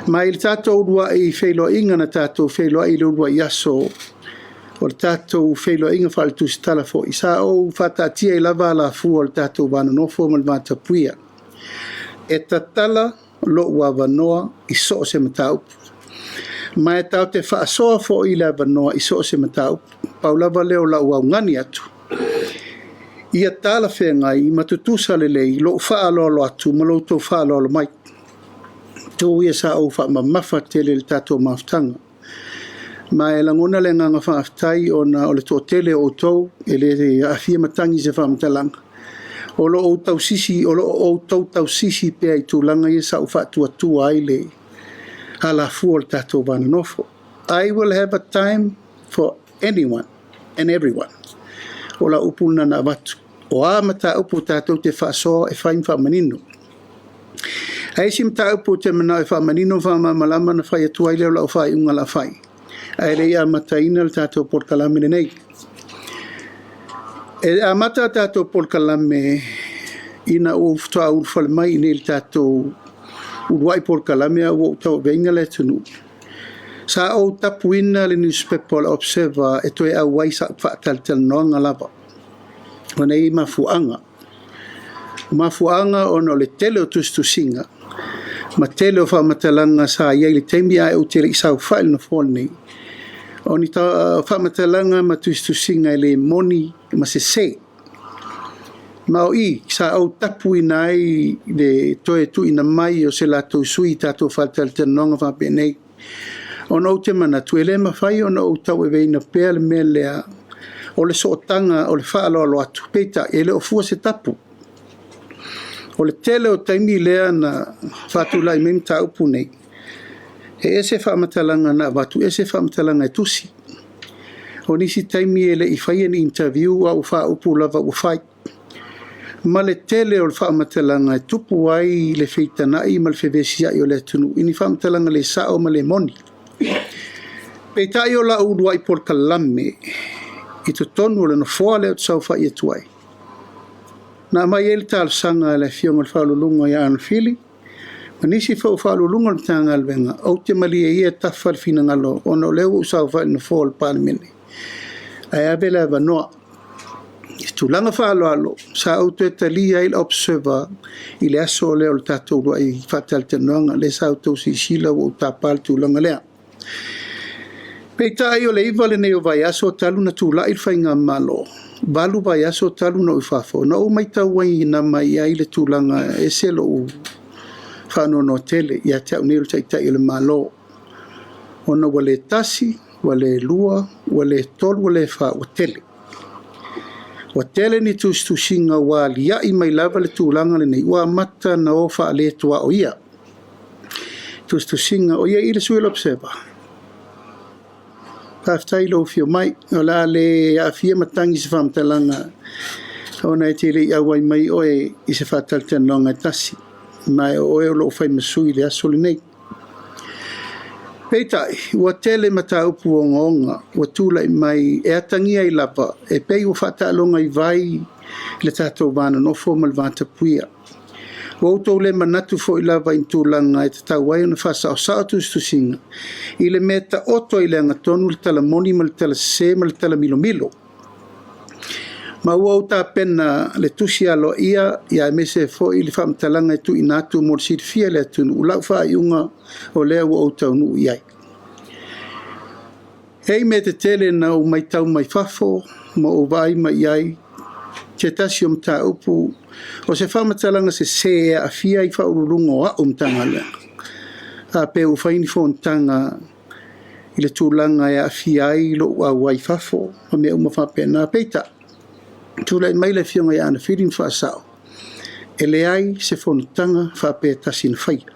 Ma i le tatou uluai feiloaiga na tatou feiloai i le uluai aso o le tatou feiloaiga faale-tusitala foi, sa ou faataatia ai lava alafua o le tatou va nonofo ma le vatapuia. E tatala lou avanoa i so o se mataupu, ma e tatou te faasoa foi i le avanoa i so o se mataupu. Pau lava lea o lau augani atu, ia talafeagai ma tutusa lelei lou faaaloalo atu ma lo outou faaaloalo mai. O itu ia sa ou faamamafa tele i le tatou mafutaga. Ma e lagona le agaga faafetai ona o le toatele o outou e le aafia matagi i se faamatalaga, o lo o outou tausisi pea i tulaga ia sa ou faatuatua ai le alafua o le tatou va nonofo. I will have a time for anyone and everyone. O lau upu lena na avatu. O a mataupu tatou te faasoa e fai ma faamanino. Ae isi mataupu ou te manao e faamanino ma faamalamalama ona fai atu ai lea o lau faaiuga o le a fai, ae le i amataina le tatou polokalame lenei. E amata le tatou polokalame ina ua ou faatoa ulufale mai i inei i le tatou uluai polokalame a ua ou tauaveina le atunuu, sa ou tapuina le nusipepa o le Observer e toe auai i sau faatalatalanoaga lava, ona e i ai mafuaaga. O mafuaaga ona o le tele o tusitusiga ma tele o faamatalaga sa i ai i le taimi ae ou te le i saofai i le Nofoa lenei, o ni faamatalaga ma tusitusiga e le moni ma sese. Ma o i sa ou tapuina ai le toe tuuina mai o se latou sui i tatou faatalatalanoaga faapenei, ona ou te manatu e le mafai ona ou tauaveina pea le mea lea o le sootaga o le faaaloalo atu, peitai, e le o fua se tapu. O le tele o taimi lea na faatulai mai ai mataupu nei, e ese faamatalaga na avatu ese faamatalaga e tusi. O nisi taimi e le i faia ni interview a ua faaupu lava ua fai, ma le tele o faamatalaga e tupu ai le feitanai ma le fevesiai o le atunuu i ni faamatalaga le sao ma le moni. Peitai o lau uluai polokalame i totonu o le Nofoa lea ou te saofai atu ai, na aumai ai le talosaga a le Afioga i le Ofisa Sili o Pulega ia Arnold Fili ma nisi foi o Ofisa Sili o Pulega o le Matagaluega, ou te malie ia e tafa le finagalo ona o lea ua ou saofai i le Nofoa o le Palemene, ae ave le avanoa. I le tulaga faaaloalo sa ou toe talia ai le Observer i le aso lea o le tatou uluai faatalatalanoaga, lea sa outou silasila ua ou tapa le tulaga lea. Peitai o le 9 lenei o vaiaso talu ona tulai le faigamalo, 8 vaiaso talu ona ou i fafo, na ou matauina mai ai le tulaga e ese lou faanoanoa tele ia te au nei o le Taitai o le Malo, ona ua le tasi, ua le lua, ua le tolu, ua le fa, ua tele. Ua tele ni tusitusiga ua aliai mai lava le tulaga lenei, ua amata ona o faale-tuaoia tusitusiga. O i ai i i le sui o le Observer? Faafetai i lou afio mai. O le a le aafia matagi i se faamatalaga ona e te le i auai mai oe i se faatalatalanoaga e tasi, ma o oe o lo o fai ma sui i le aso lenei. Peitai, ua tele mataupu ogaoga ua tulai mai e atagia ai lava e pei ua faataaloga i vai le tatou va nonofo ma le vatapuia. Ua outou le manatu foi lava i tulaga e tatau ai ona faasaosao tusitusiga i le mea e taoto ai i le gatonu le tala moni ma le tala sese ma le tala milomilo. Ma ua ou tapena le tusi aloaia aemaise foi le faamatalaga e tuuina atu mo le silafia e le atunuu lau faaiuga o lea ua ou taunuu i ai. E i ai mea tetele na ou matau mai fafo ma ou vaai mai i ai, se tasi o mataupu, o se faamatalaga sese e aafia ai Ofisa Sili o Pulega o au Matagaluega, faapea ua fai ni fonotaga i le tulaga e aafia ai lou auai i fafo ma mea uma faapena. Peitai, tulai mai le Afioga ia Agafili ma faasao, e leai se fonotaga faapea e tasi na faia.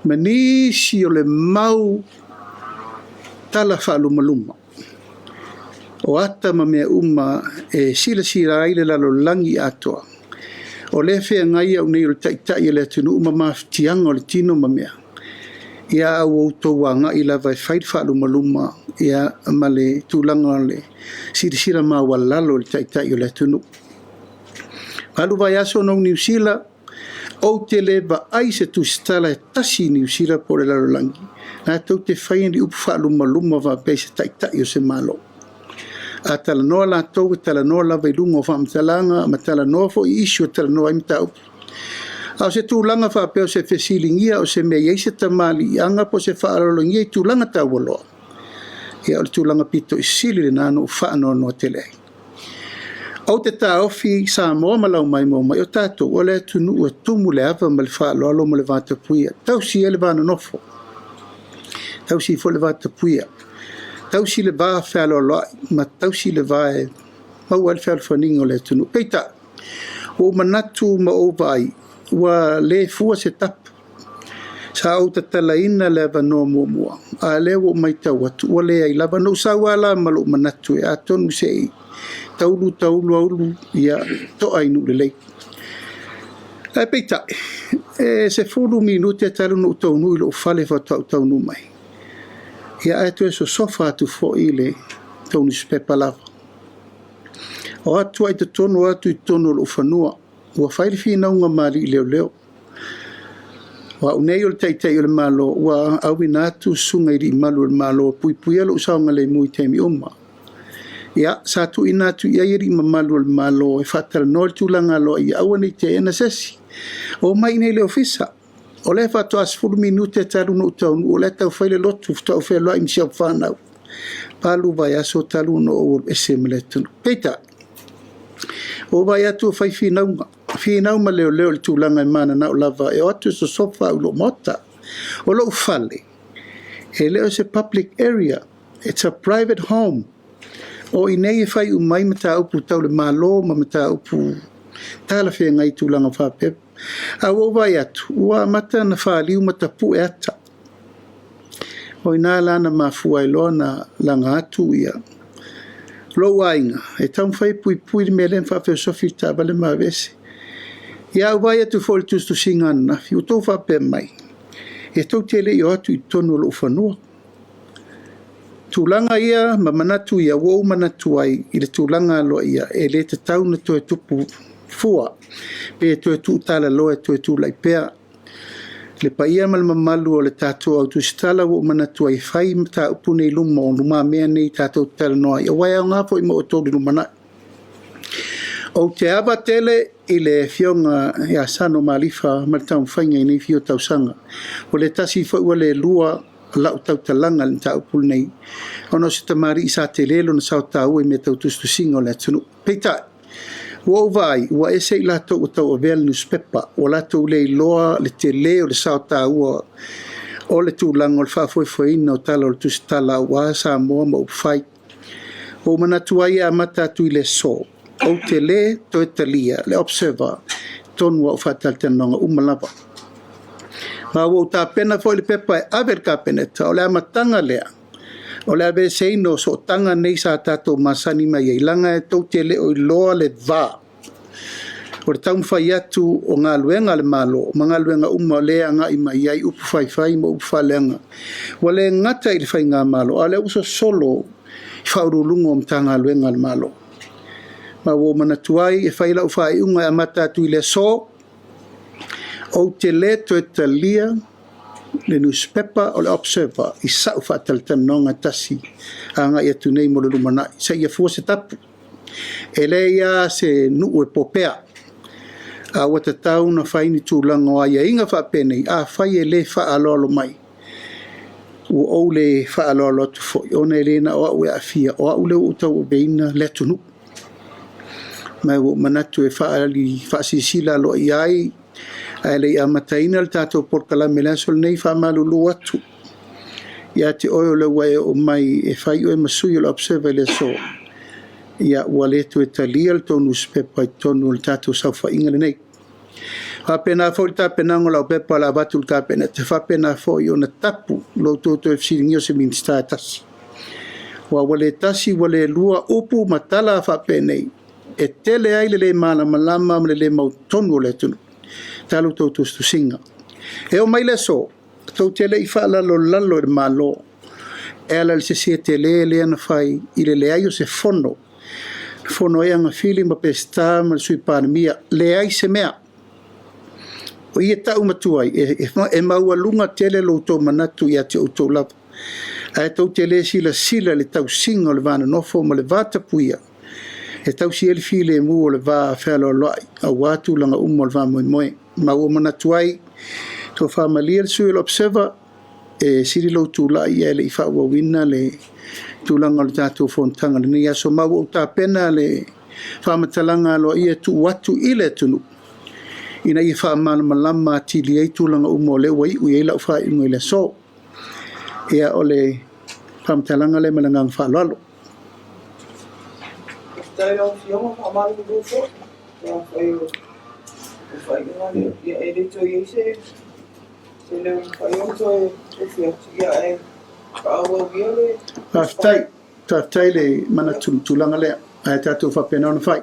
Ma nisi o le mau tala faalumaluma o ata ma mea uma e silasila ai le lalolagi atoa, o lea e feagai au nei o le Taitai o le atunuu ma mafatiaga o le tino ma mea, ia a ua outou agai lava e fai le faalumaluma ma le tulaga o le silasila maualalo i le Taitai o le atunuu. Alu vaiaso na ou i Niu Sila, Ou te le vaai i se tusitala e tasi i Niu Sila po o le lalolagi latou te faia ni upu faalumaluma faapea i se taitai o se Malo. A talanoa latou, e talanoa lava i luga o faamatalaga ma talanoa foi i issue e talanoa ai mataupu. A o se tulaga faapea o se fesiligia o se mea e i ai se tamaliiaga po o se faaaloalogia i tulaga taualoa, ia o le tulaga pito i sili lena na ou faanoanoa tele ai. Ou te taofi Samoa ma lau maimoa mai, o tatou o le atunuu e tumu i le ava ma le faaaloalo ma le vatapuia, tausi ai le va nonofo, tausi foi le vatapuia, tausi le va fealoaloai ma tausi le va e maua ai le fealofaniga o le atunuu. Peitai, ua ou manatu ma ou vaai, ua le fua se tapu. Sa ou tatalaina le avanoa muamua, a o lea ua ou matau atu ua leai lava. Na ou sau lava la ma lou manatu atonu se i taulu taulu aulu, ia toa i nuu lelei. Ae peitai, e 10 minute talu ona ou taunuu i lou fale faatoa ou taunuu mai, ia ae toe sosofa atu foi le tou nusipepa lava. O atu lava i totonu, o atu i totonu o lou fanua, ua fai le finauga ma alii leoleo. O au nei o le Taitai o le Malo, ua auina atu susuga i alii malu o le Malo e puipuia lou saogalemu i taimi uma. Ia, sa tuuina atu i ai alii mamalu o le Malo e faatalanoa le tulaga aloaia ia aua ne i teena se isi. Omai i inei i le Ofisa, o lea faatoa 10 minute talu ona ou taunuu o la e tau fai le lotu, faatoa ou feiloai ma si au fanau, 8 vaiaso talu ona ou alu ese ma le atunuu. Peitai, ua ou vaai atu ua fai finauga, finau ma leoleo i le tulaga e mananao lava e o atu e sosofa au i lou maota. O lou fale, e le o se public area, it's a private home. O i inei e fai uma ai mataupu tau le Malo ma mataupu talafeagai i tulaga faapea. Ae ua ou vaai atu, ua amata ona faliu ma tapue ata. O i ina la na mafua ai loa ona laga atu ia lou aiga e taumafai e puipui le mea lea na faafeosofi le taavale ma aveese. Ia ae ou vaai atu foi i le tusitusiga ananafi ua outou faapea mai, e tou te le i o atu i totonu o lou fanua. Tulaga ia ma manatu ia ua ou manatu ai i le tulaga aloaia, e le tatau ona toe tupu fua pe toe tuutalaloa e toe tulai pea. Le paia ma le mamalu o le tatou au tusitala ua ou manatu ai e fai mataupu nei i luma o lumamea nei tatou te talanoa ai, aua e aoga foi mo outou i le lumanai. Ou te ava tele i le Afioga ia Sano Malifa ma le taumafaiga i nei fia o tausaga. Ua le tasi foi ua le lua lau tautalaga i le mataupu lenei, ona o se tamalii sa tele lona sao taua i mea tau tusitusiga o le atunuu. Peitai, ua ou vaai ua ese i latou ua tauavea le nusipepa, ua latou le iloa le tele o le sao taua o le tulaga o le faafoefoeina o tala o le tusitala aua Samoa ma upufai. Ua ou manatu ai e amata atu i le aso, ou te le toe talia le Observer i totonu o au faatalatalanoaga uma lava. Ma ua ou tapena foi le pepa e ave i le Kapeneta, o le amataga lea o le aveeseina o sootaga nei sa tatou masani mai ai, leaga e tou te le o iloa le va o le taumafai atu o galuega a le Malo ma galuega uma o lea e agai mai i ai upu faifai ma upu faaleaga. Ua le gata i le Faigamalo, a o lea ua sosolo i Ofisa Sili o Pulega o Matagaluega a le Malo. Ma ua ou manatu ai e fai lau faaiuga e amata atu i le aso, ou te le toe talia le nusipepa o le Observer i sau faatalatalanoaga e tasi agai atu nei mo le lumanai, seia fua se tapu. E leai lava se nuu e popea, a ua tatau ona fai ni tulaga o aiaiga faapenei, afai e le faaaloalo mai, ua ou le faaaloalo atu foi, ona e le na o au e aafia, o au lea ua ou tauaveina le atunuu. Ma ua ou manatu e faaali faasilasila aloaia ai, ae le i amataina le tatou polokalame i le aso lenei, e faamalulu atu ia te oe o le ua e oo mai e fai oe ma sui o le Observer i le aso, ia ua le toe talia le tou nusipepa i totonu o le tatou saofaiga lenei. E faapena foi le tapenaga o lau pepa o le a avatu i le Kapeneta, e faapena foi ona tapu lo outou toe fesiligia o se Minisita e tasi. Aua ua le tasi ua le lua upu ma tala faapenei, e tele ai le le malamalama ma le le mautonu o le atunuu talu tou tusitusiga. E oo mai i le aso, tou te le i faalalolalo i le Malo e ala i le sese tele lea na fai i le leai o se fono, na fono ai Agafili ma Peseta ma le Sui Palemia, leai se mea. O i e tau matua ai, e maualuga tele lo outou manatu ia te outou lava, ae tou te le silasila i le tausiga o le va nonofo ma le vatapuia, e tausi ai le filemu o le va fealoaloai aua tulaga uma o le faamoemoe. Ma ua ou manatu ai, tofa malie le sui usufono o le Observer, e sili lou tulai ae le i faaauauina le tulaga o le tatou Fonotaga i lenei aso. Ma ua ou tapena le faamatalaga aloaia e tuu atu i le atunuu ina ia faamalamalama atili ai tulaga uma o lea ua iu i ai lau faaiuga i le aso. Ia, o le faamatalaga lea ma le agaga faaaloalo. Faafetai i lau Afioga, faamalulu foi pe afai o le faaiuga lea, ia e le toe i ai se leo e mafai ona toe tofi atu, ae faaauau ia le Faafetai, faafetai le manatu i le tulaga lea, ae tatou faapena ona fai.